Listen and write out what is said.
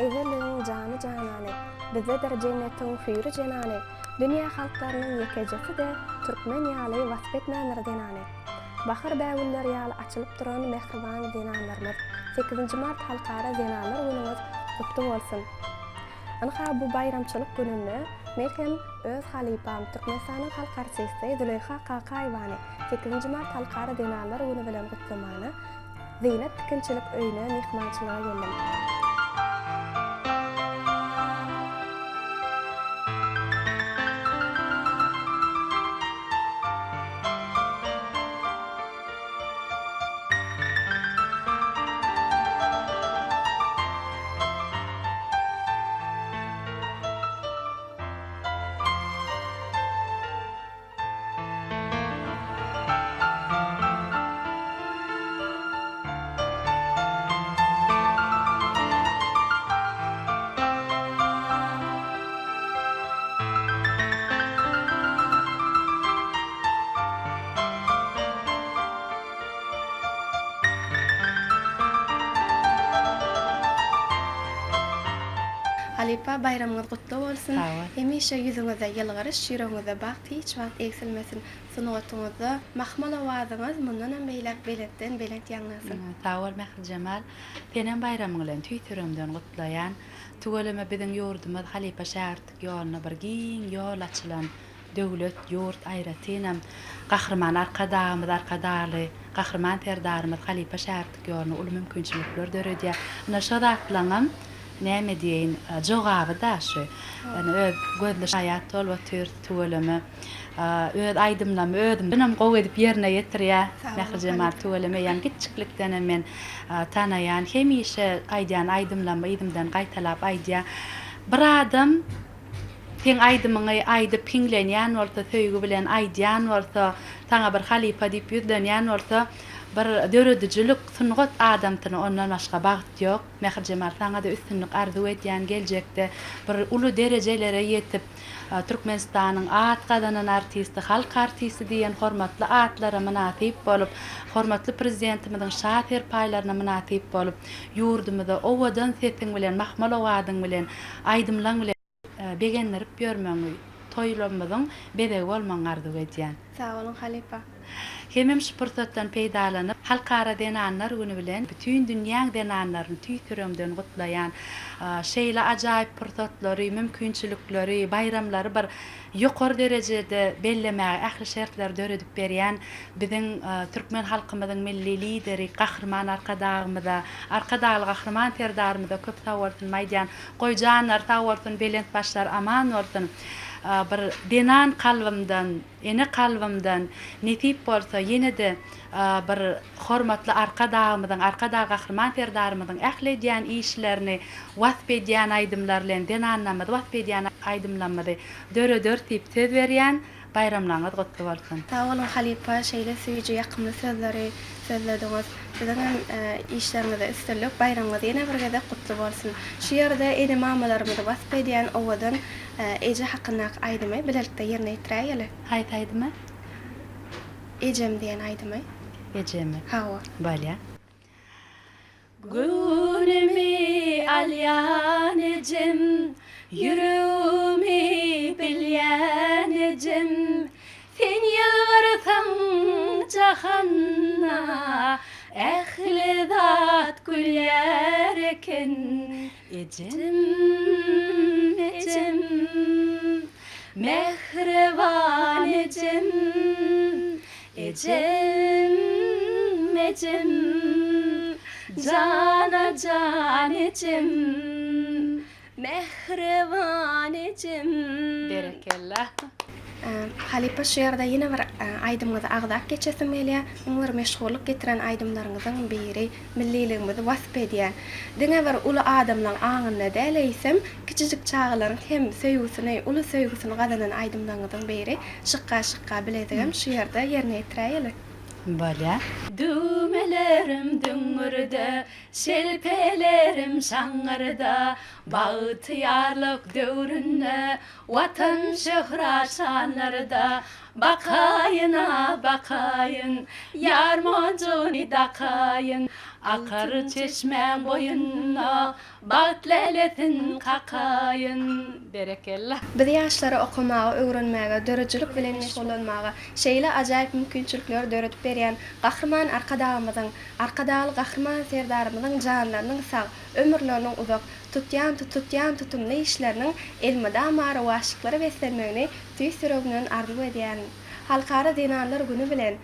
Ezelligiň jany-janany, Bizdedir jennetiň hüýri-jenany, Dünýä halklarynyň ýekejesi-de Türkmen ýaly wasp etmändir zenany. Bahar bägülleri ýaly açylyp duran mähriban zenanlarymyz, sekizinji mart Halkara zenanlar günüňiz gutly bolsun! Ynha bu baýramçylyk gününde men hem öz halypam, Türkmenistanyň halk artisti Züleýha Kakaýewany sekizinji mart Halkara zenanlar güni bilen gutlamana Zynat tikinçilik öýüne myhmançylyga geldim. Halypa baýramyňyz gutly bolsun. Sag bol. Hemişe ýüzüňizde ýylgyryş, ýüregiňizde bagt hiç wagt egsilmesin. Sungatyňyzda mahmal owazyňyz mundanam beýläk belentden belent ýaňlansyn. Sag bol Mährijemal. Senem baýramyň bilen tüýs ýüregimden gutlaýan. Tüweleme biziň ýurdumyz halypa şägirtlik ýoluna bir giň ýol açylan Döwlet, ýurt, aýratynam, Gahryman Arkadagymyz, Arkadagly Gahryman Serdarymyz halypa şägirtlik ýoluna uly mümkinçilikler döredýär. Ine, şo zatlaňam, näme diýeýin, jogaby-da şu. Ine, öz gözli şaýat bolup otyrys, tüweleme. Öz aýdymlarymy özümdenem gowy edip ýerine ýetirýär. Mährijemal, tüweleme, eýýäm kiçjiklikdenem men tanaýan. Hemişe aýdýan aýdymlarymy yzymdan gaýtalap aýdýar. Bir adam Seň aýdymyňy aýdyp hiňlenýän bolsa, söýgi bilen aýdýan bolsa, saňa bir halypa diýip ýüzlenýän bolsa, bir döredijilik, sungat adamsyna ondan başga bagt ýok. Mährijemal saňa-da üstünlik arzuw edýän geljekde bir uly derejelere ýetip, Türkmenistanyň at gazanan artisti, halk artisti diýen hormatly atlara mynasyp bolup, hormatly Prezidentimiziň şa serpaýlaryna mynasyp bolup, ýurdumyza owadan sesiň bilen, mahmal owazyň bilen Aýdymlaň bilen begendirip ýörmegiňi, toýlarymyzyň bezegi bolmagyňy arzuw edýän. Sag boluň halypa. Hemem şu pursatdan peýdalanyp, Halkara zenanlar güni bilen bütin dünýäň zenanlaryny tüýs ýüregimden gutlaýan. Şeýle ajaýyp pursatlary, mümkinçilikleri, baýramlary bir ýokary derejede bellemäge ähli şertleri döredip berýän biziň türkmen halkymyzyň Milli Lideri Gahryman Arkadagymyza, Arkadagly Gahryman Serdarymyza köp sagbolsunymy aýdýan. Goý janlary sag bolsun, belent başlary aman bolsun. Bir zenan kalbymdan, ene kalbymdan nesip bolsa ýene-de bir hormatly Arkadagymyzyň, Arkadag Gahryman Serdarymyzyň ähli edýän işlerini wasp edýän aýdymlar bilen zenanlarymyzy wasp edýän aýdymlarymyzy dörederis diýip söz berýän. Baýramlaryňyz gutly bolsun. Sag boluň halypa şeýle süýji ýakymly sözleri sözlediňiz. Siziňem işleriňizde üstünlik, baýramyňyz ýene bir gezek gutly bolsun. Şu ýerde ene mamalarymyzy wasp edýän owadan eje hakyndaky aýdymy bilelikde ýerine ýetiräýeli. Haýsy aýdymy? Ejem diýen aýdymy. Ejemi. Hawa. Bolýa. Göwnümi alýan ejem, Ýüregimi bilýän ejem. Sen ýylgyrsaň jahanda, Ähli zat gülýär eken. Ejem, ejem, mähriban ejem. Ejem, ejem, jana jan ejem, mähriban ejem. Berekella. Halypa şu ýerde ýene bir aýdymyňyzy agzap geçesim gelýär. Iň bir meşhurlyk getiren aýdymlaryňyzyň biri milliligimizi wasp edýän. Diňe bir uly adamlaň aňynda däl eýsem kiçijik çagalaryň hem söýgüsini, uly söýgüsini gazanan aýdymlaryňyzyň biri Şykga şykga bilezigem şu ýerde ýerine ýetiräýeli. Bolýa. Düwmelerim düňňürde, şelpelerim şaňňyrda, Bagtyýarlyk döwründe, Watan şöhrat şanlarda. Bakaýyn-a, bakaýyn, Ýar monjugyny dakaýyn. Akar çeşmäň boýunda, Bagt lälesin kakaýyn. Berekella. Biz ýaşlara okamaga, öwrenmäge, döredijilik bilen meşgullanmaga şeýle ajaýyp mümkinçilikleri döredip berýän Gahryman Arkadagymyzyň, Arkadagly Gahryman Serdarymyzyň janlarynyň sag, ömürleriniň uzak, tutýan tutýan tutumly işleriniň elmydama rowaçlyklara beslenmegini tüýs ýüregimden arzuw edýärin. Halkara zenanlar güni bilen